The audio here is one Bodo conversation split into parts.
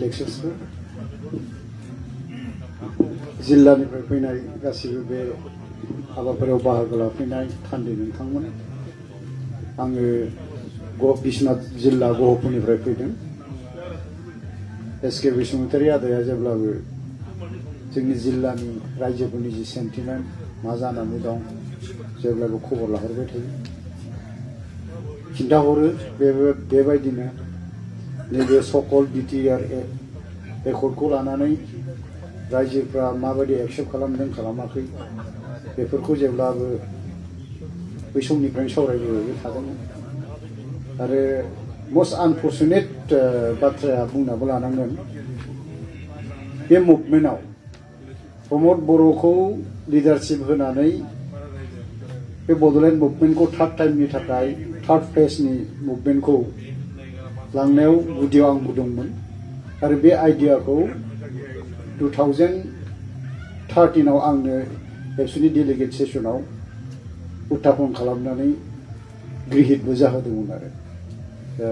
इलेक्शन्सफोर जिल्लानिफ्राय फैनाय गासिबो बे हाबाफारियाव बाहागो लाफैनाय थान्दै नोंथांमोन आङो बिश्वनाथ जिल्ला गहपुरनिफ्राय फैदों एसके बसुमतारी आदाया जेब्लाबो जोंनि जिल्लानि रायजोफोरनि जि सेन्टिमेन्ट मा जानानै दं जेब्लाबो खबर लाहरबाय थायो खिन्थाहरो बेबायदिनो नैबे सकल बिटिआर एकर्डखौ लानानै रायजोफ्रा माबायदि एक्सेप्ट खालामदों खालामाखै बेफोरखौ जेब्लाबो बै समनिफ्रायनो सावरायबोबाय थादोंमोन आरो most unfortunate बाथ्राया बुंनाबो लानांगोन बे मुभमेन्टआव प्रमद बर'खौ लिडारशिप होनानै बे बड'लेण्ड मुभमेन्टखौ थार्ड टाइमनि थाखाय थार्ड फेजनि मुभमेन्टखौ लांनायाव गुदियाव आंबो दंमोन आरो बे आइडियाखौ 2013 आव आंनो एबसुनि डेलिगेट सेसनाव उत्थापन खालामनानै गृहितबो जाहोदोंमोन आरो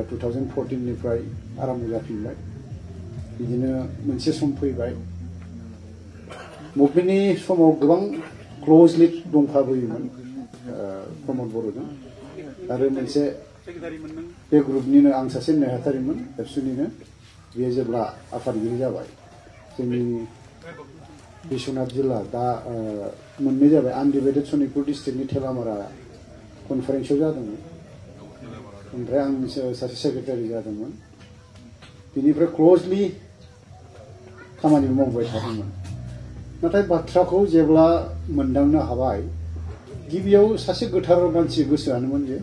2014 निफ्राय आराम्भ जाफिनबाय बिदिनो मोनसे सम फैबाय मुभमेन्टनि समाव गोबां क्लोजलि दंफाबोयोमोन प्रमद बर'जों आरो मोनसे बे ग्रुपनिनो आं सासे नेहाथारिमोन एबसुनिनो बेयो जेब्ला आफादगिरि जाबाय जोंनि बिश्वनाथ जिल्ला दा मोननै जाबाय आनडिभाइडेड सनितपुर डिस्ट्रिक्टनि थेलामारा कनफारेन्सआव जादोंमोन ओमफ्राय आं सासे सेक्रेटारि जादोंमोन बिनिफ्राय क्लोजलि खामानि मावबाय थादोंमोन नाथाय बाथ्राखौ जेब्ला मोनदांनो हाबाय गिबियाव सासे गोथार मानसि गोसोआनोमोन जे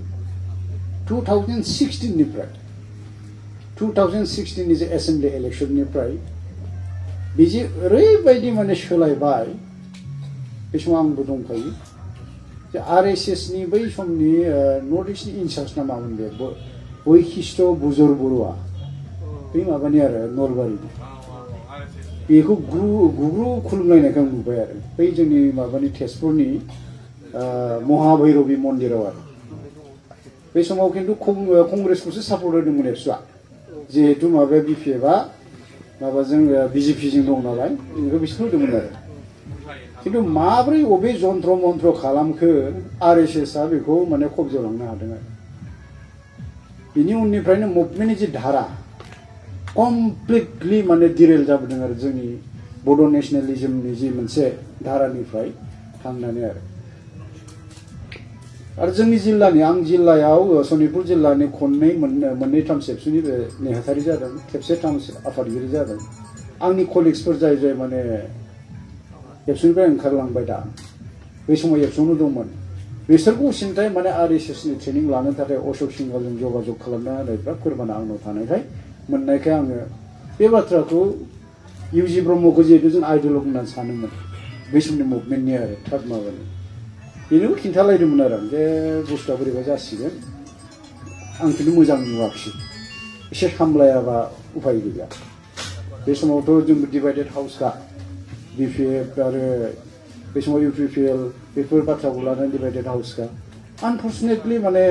2016 निफ्राय 2016 नि जे एसेम्बलि इलेक्शननिफ्राय बिदि ओरैबायदि माने सोलायबाय बे समाव आंबो दंखायो जे RSS नि बै समनि नर्थ इस्टनि इनचार्ज ना मामोन बे बैशिष्ट बुजर बरुवा बै माबानि आरो नलबारिनि बेखौ गुग्रु खुलुमलायनायखौ आं नुबाय आरो बै जोंनि माबानि तेजपुरनि महाभैरबी मन्दिराव आरो बे समाव खिन्थु कंग्रेसखौसो सापर्ट होदोंमोन एबसुआ जिहेतु माबाया BPFआ माबाजों BJPजों दं नालाय बेखौ बिसोर होदोंमोन आरो खिन्थु माब्रै अबे जन्त्र मन्त्र खालामखो RSSआ बेखौ माने खबजालांनो हादों आरो बिनि उननिफ्रायनो मुभमेन्टनि जि धारा कमप्लिटलि माने डिरेल जाबोदों आरो जोंनि बड' नेशनेलिजमनि जि मोनसे धारानिफ्राय थांनानै आरो जोंनि जिल्लानि आं जिल्लायाव सनितपुर जिल्लानि मोननै थाम एबसुनि नेहाथारि जादों खेबसे थाम आफादगिरि जादों आंनि कलिग्सफोर जाय माने एबसुनिफ्राय ओंखारलांबाय दा बै समाव एबसुआवनो दंमोन बिसोरखौ सिन्थाय माने RSSनि ट्रेनिं लानो थाखाय अशोक सिंहलजों जगाजग खालामना होनायफ्रा फोरमाना आंनाव थानायखाय मोननायखाय आङो बे बाथ्राखौ UG ब्रह्मखौ जिहेतु जों आइडल होननानै सानोमोन बै समनि मुभमेन्टनि आरो थार्ड माबानि बेनोबो खिन्थालायदोंमोन आरो आं जे बुस्थुआ बोरैबा जासिगोन आं खिन्थु मोजां नुवाखिसै एसे सामलायाबा उफाय गैया बे समावथ' जोंबो डिभाइडेड हाउसखा BPF आरो बे समाव UPPL बेफोर बाथ्राखौ लानानै डिभाइडेड हाउसखा आनफर्चुनेटलि माने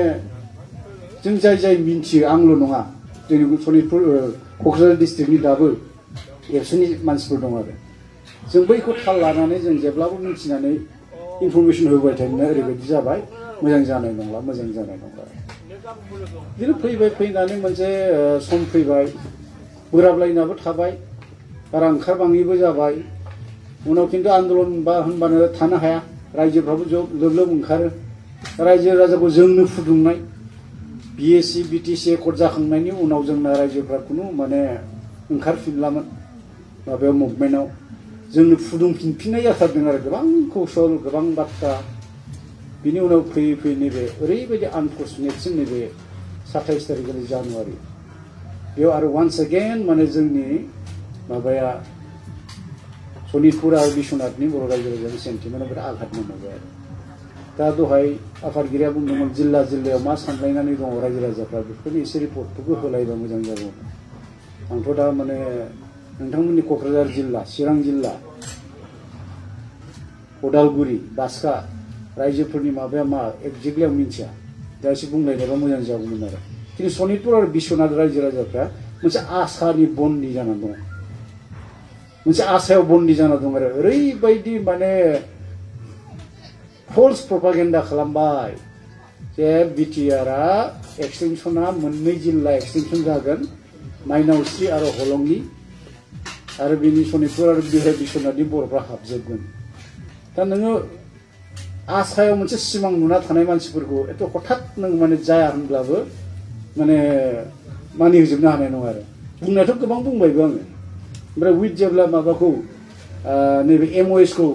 जों जाय मिन्थियो आंल' नङा जोंनि सनितपुर क'क्राझार डिस्ट्रिक्टनि दाबो एबसुनि मानसिफोर दं आरो जों बैखौ थाल लानानै जों जेब्लाबो मिन्थिनानै इनफरमेसन होबाय थायोना ओरैबायदि जाबाय मोजां जानाय नंला बिदिनो फैनानै मोनसे सम फैबाय बोराबलायनाबो थाबाय बारा ओंखारबाङैबो जाबाय उनाव खिन्थु आन्दलन होनबानो थानो हाया रायजोफ्राबो लोब ओंखारो रायजो राजाखौ जोंनो फुदुंनाय BSc BTC एकर्ड जाखांनायनि उनाव जोंना रायजोफ्रा खुनु माने ओंखारफिनलामोन माबायाव मुभमेन्टआव जोंनो फुदुंफिननाय जाथारदों आरो गोबां कौशल गोबां बाथ्रा बिनि उनाव फैयै नैबे ओरैबायदि आनफर्चुनेटसिम नैबे 27 तारिख जानुवारि बेयाव आरो वान्स अगेन माने जोंनि माबाया सनितपुर आरो बिश्वनाथनि बर' रायजो राजानि सेन्टिमेन्टआव बिराद आघात मोनबाय आरो दा दहाय आफादगिरिया बुंदोंमोन जिल्लायाव मा सानलायनानै दङ रायजो राजाफ्रा बेफोरनि एसे रिपर्टफोरखौ होलायबा मोजां जागौमोन आंथ' दा माने नोंथांमोननि क'क्राझार जिल्ला चिरां जिल्ला उदालगुरि बाक्सा रायजोफोरनि माबाया मा एक्जेक्टलि आं मिन्थिया दा एसे बुंलायनायबा मोजां जागौमोन आरो खिन्थु सनितपुर आरो बिश्वनाथ रायजो राजाफ्रा मोनसे आसानि बन्दी जानानै दङ मोनसे आसायाव बन्दी जाना दं आरो ओरैबायदि माने फल्स प्रपागेन्डा खालामबाय जे बिटिआरआ एक्सटेनसना मोननै जिल्ला एक्सटेनसन जागोन माइनावस्रि आरो हलंनि आरो बिनि सनितपुर आरो बिश्वनाथनि बर'फ्रा हाबजोबगोन दा नोङो आसायाव मोनसे सिमां नुना थानाय मानसिफोरखौ एथ' हठात नों माने जाया होनब्लाबो माने मानि होजोबनो हानाय नङा आरो बुंनायाथ' गोबां बुंबायबो आङो ओमफ्राय उइथ जेब्ला माबाखौ नैबे एमअएसखौ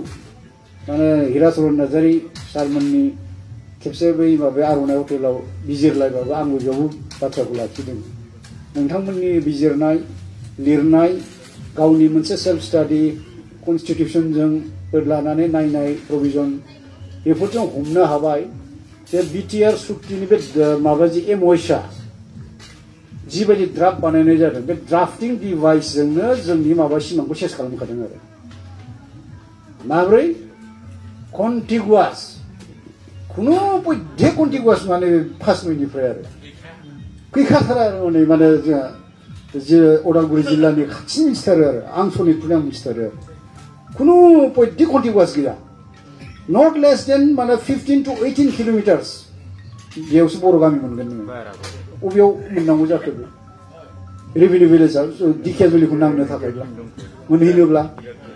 माने हिराचरन नार्जारी सारमोननि खेबसे बै माबा आर'नाइ हटेलाव बिजिरलायबाबो आंबो बेयावबो बाथ्राखौ लाखिदों नोंथांमोननि बिजिरनाय लिरनाय गावनि मोनसे सेल्फ स्टाडि कनस्टिटिउसनजों लानानै नायनाय प्रभिजन बेफोरजों हमनो हाबाय जे बिटिआर सुक्तिनि बे माबा जि एमअएसआ जिबायदि ड्राफ्ट बानायनाय जादों बे ड्राफ्टिं डिभाइसजोंनो जोंनि माबा सिमांखौ सेस खालामखादों आरो माब्रै कन्टिगुवास खुनु बयदे कन्टिगुवास माने फार्स्ट मिनिटनिफ्राय आरो गैखाथारा आरो माने जोंहा जे उदालगुरि जिल्लानि खाथिनि मिथिथारो आरो आं सनितपुरनि आं मिथिथारो खुनु बयदे कन्टिगुवास गैया नट लेस देन माने 15 to 18 किल'मिटार्स बेयावसो बर' गामि मोनगोन नोङो अबेयाव मोननांगौ जाखो बे रेभिनिउ भिलेजाव दिखियाजुलिखौ नांनो थाखायब्ला मोनहैनोब्ला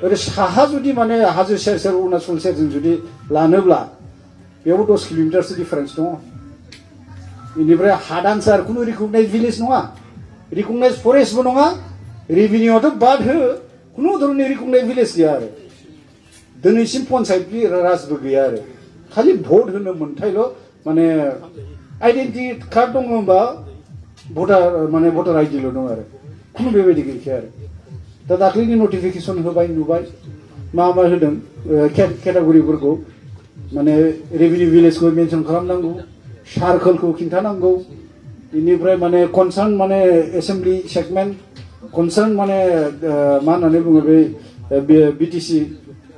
ओरै साहा जुदि माने हाजो सेर सेर अरुणाचल सेरजों जुदि लानोब्ला बेयावबो 10 किल'मिटारसो डिफारेन्स दङ बेनिफ्राय हादानसो आरो खुनु रिकगनाइज भिलेज नङा रिकगनाइज फरेस्टबो नङा रेभिनिउआथ' बाद हो खुनु धरननि रिकगनाइज भिलेज गैया आरो दिनैसिम पन्सायतनि राजबो गैया आरो खालि भट होनो मोन्थायल' माने आइडेन्टिटि कार्ड दङ होनबा भटार आइडिल' दं आरो खुनु बेबायदि गैखाया आरो दा दाख्लैनि नटिफिकेसन होबाय नुबाय मा होदों केटागरिफोरखौ माने रेभिनिउ भिलेजखौ मेनसन खालामनांगौ सार्कोलखौ खिन्थानांगौ बेनिफ्राय माने कनसार्न माने एसेम्बलि सेगमेन्ट कनसार्न माने मा होननानै बुङो बे बिटिसि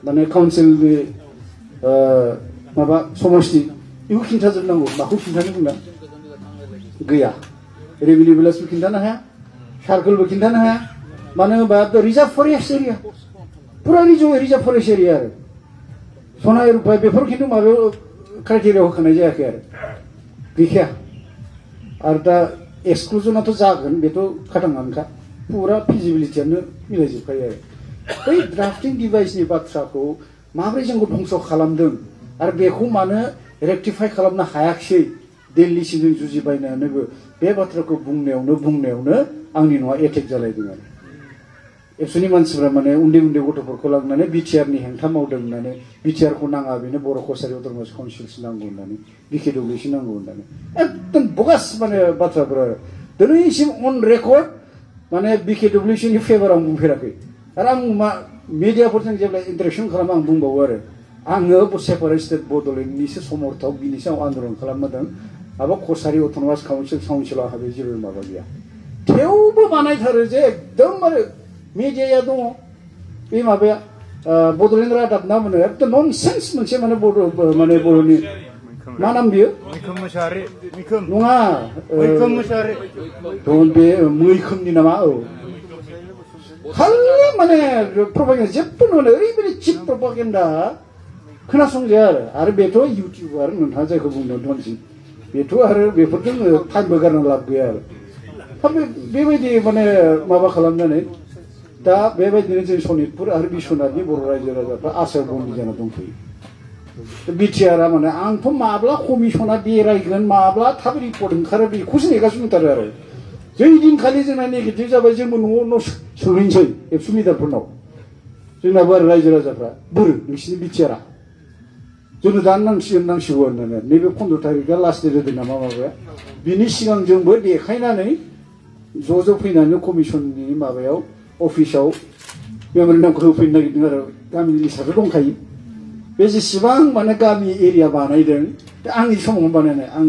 माने काउन्सिलनि माबा समष्टि बेखौ खिन्थाजोबनांगौ माखौ खिन्थानो बुंना गैया रेभिनिउ भिलेजबो खिन्थानो हाया सार्कोलबो खिन्थानो हाया मानो होनबा रिजार्भ फरेस्ट एरिया पुरा रिजार्भ फरेस्ट एरिया आरो सनाय रुपाय बेफोर खिन्थु माबायाव क्राइटेरियाव होखानाय जायाखै आरो गैखाया आरो दा एक्सक्लुजनाथ' जागोन बेथ' खाथांनानैखा पुरा फिजिबिलिटियानो मिलायजोबखायो आरो बै ड्राफ्टिं डिभाइसनि बाथ्राखौ माबोरै जोंखौ धंस खालामदों आरो बेखौ मानो रेक्टिफाइ खालामनो हायाखिसै दिल्लीसिम जों जुजिबायनानैबो बे बाथ्राखौ बुंनायावनो आंनि न'आ एटेक जालायदों आरो एबसुनि मानसिफ्रा माने उन्दै उन्दै गथ'फोरखौ लांनानै बिटिआरनि हेंथा मावदों होननानै बिटिआरखौ नाङा बेनो बर' कसारि अट'नमास काउन्सिलसो नांगौ होननानै बिकेडब्लिउसि नांगौ होननानै एकदम बगास माने बाथ्राफोर आरो दिनैसिम अन रेकर्ड माने बिकेडब्लिउसिनि फेभाराव बुंफेराखै आरो आं मा मिडियाफोरजों जेब्ला इन्टारेक्सन खालामो आं बुंबावो आरो आङो सेपारेट स्टेट बड'लेण्डनिसो समर्थक बिनिसो आं आन्दलन खालामदों माबा कसारि अट'नमास काउन्सिलाव आंहा बे जेबो माबा गैया थेवबो बानायथारो जे एकदम आरो मिडियाया दङ बे माबाया बड'लेण्ड रादाब ना मोनो एकदम ननसेन्स मोनसे माने बर'नि मा नाम बियो नङा बे मैखोमनि नामा औ खालि माने प्रपागेन्डा जेबो नङा ओरैबायदि चिप प्रपागेन्डा खोनासंजाया आरो बेथ' इउटिउबार नोंथाङा जायखौ बुंदों धनसिं बेथ' आरो बेफोरजों टाइमबो गारनो लाब गैया आरो बेबायदि माने माबा खालामनानै दा बेबायदिनो जों सनितपुर आरो बिश्वनाथनि बर' रायजो राजाफ्रा आसायाव बन्दी जाना दंथ'यो बिटिआरआ माने आंथ' माब्ला कमिसना बेरायगोन माब्ला थाब रिपर्ट ओंखारो बेखौसो नेगासिनो दंथारो आरो जै दिनखालि जोंना नेगेटिभ जाबाय जोंबो न' सोंहैनोसै एबसु लिडारफोरनाव जोंनाबो आरो रायजो राजाफ्रा बोरो नोंसिनि बिटिआरआ जोंनो दा नांसिगौ होननानै नैबे 15 थारिखआ लास्ट डेट होदों नामा माबाया बिनि सिगां जोंबो देखायनानै ज' फैनानै कमिसननि माबायाव अफिसाव मेम'रेन्डामखौ होफैनो नागिरदों आरो गामिनि लिस्टआथ' दंखायो बे जेसेबां माने गामि एरिया बानायदों आंनि समावनो बानायनाय आं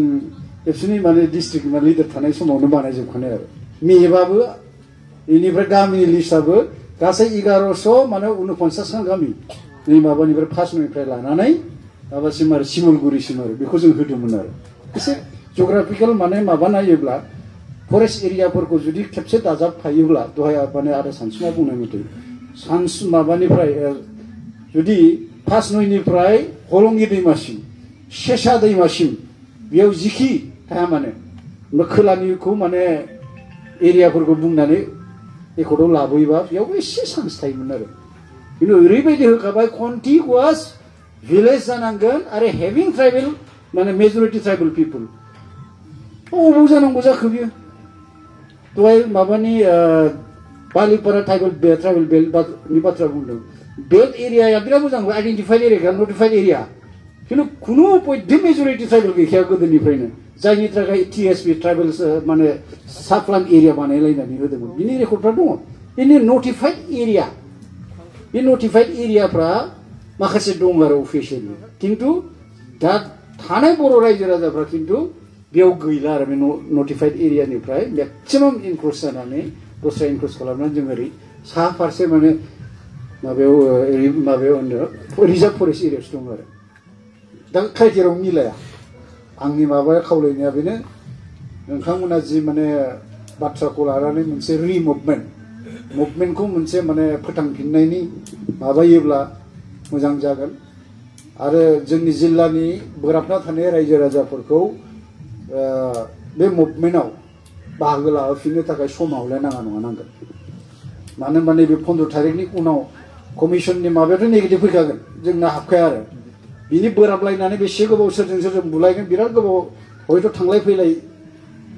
एबसुनि माने डिस्ट्रिक्ट माने लिडार थानाय समावनो बानायजोबखानाय आरो मेपआबो बेनिफ्राय गामिनि लिस्टआबो गासै 1100 माने 49 खान गामि नै माबानिफ्राय फार्स्ट न'निफ्राय लानानै माबासिम आरो सिमलगुरिसिम आरो बेखौ जों होदोंमोन आरो एसे जग्राफिकेल माने माबा नायोब्ला फरेस्ट एरियाफोरखौ जुदि खेबसे दाजाबफायोब्ला दहाय माने आदा सानसुमा बुंनाय मथे माबानिफ्राय जुदि 5 नयनिफ्राय हलंगि दैमासिम सेसा दैमासिम बेयाव जिखि थाया माने खोलानिखौ माने एरियाफोरखौ बुंनानै एकर्डआव लाबोयोबा बेयावबो एसे चान्स थायोमोन आरो खिन्थु ओरैबायदि होखाबाय कन्टिगुवास भिलेज जानांगोन आरो हेभिं ट्राइबेल माने मेजरिटि ट्राइबेल पिपल अबाव जानांगौ जाखो बियो दहाय माबानि बालिपारा ट्राइबेल बेल्टनि बाथ्रा बुंदों बेल्ट एरियाया बिराद मोजां आइडेन्टिफाइड एरिया नटिफाइड एरिया खिन्थु खुनु बयदो मेजरिटि ट्राइबेल गैखाया गोदोनिफ्रायनो जायनि थाखाय टिएसपि ट्राइबेल माने साप्लान एरिया बानायलायनानै होदोंमोन बिनि रेकर्डफ्रा दङ बिनि नटिफाइड एरिया बे नटिफाइड एरियाफ्रा माखासे दं आरो अफिसियेलि खिन्थु दा थानाय बर' रायजो राजाफ्रा खिन्थु बेयाव गैला आरो बे नटिफाइड एरियानिफ्राय मेक्सिमाम इनक्लुज जानानै दस्रा इनक्लुज खालामनानै जों ओरै साहा फारसे माने माबायाव रिजार्भ फरेस्ट एरियासो दं आरो दा क्राइटेरियाव मिलाया आंनि माबाया खावलायनाया बेनो नोंथांमोना जि माने बाथ्राखौ लानानै मोनसे मुभमेन्टखौ मोनसे माने फोथांफिननायनि माबायोब्ला मोजां जागोन आरो जोंनि जिल्लानि बोराबना थानाय रायजो राजाफोरखौ बे मुभमेन्टआव बाहागो लाहोफिननो थाखाय सम आवलायनाङा नङा नांगोन मानो होनबा नैबे 15 थारिखनि उनाव कमिसननि माबायाथ' नेगेटिभ फैखागोन जोंना हाबखाया आरो बिनि बोराबलायनानै बेसे गोबाव सोरजों बुलायगोन बिराद गोबाव हयथ' थांलाय फैलाय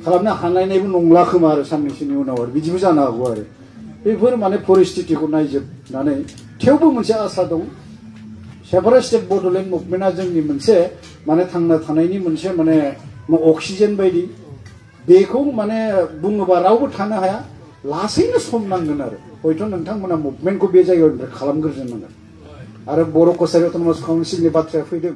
खालामनो हानायनायबो नंला खोमा आरो साननैसोनि उनाव आरो बिदिबो जानो हागौ आरो बेफोर माने परिस्थितिखौ नायजोबनानै थेवबो मोनसे आसा दं सेपारेट स्टेट बड'लेण्ड मुभमेन्टआ जोंनि मोनसे माने थांना थानायनि मोनसे माने अक्सिजेन बायदि बेखौ माने बुङोबा रावबो थानो हाया लासैनो सम नांगोन आरो हयथ' नोंथांमोना मुभमेन्टखौ बे जायगानिफ्राय खालामग्रोजोबनांगोन आरो बर' कसारि अट'नमास काउन्सिलनि बाथ्राया फैदों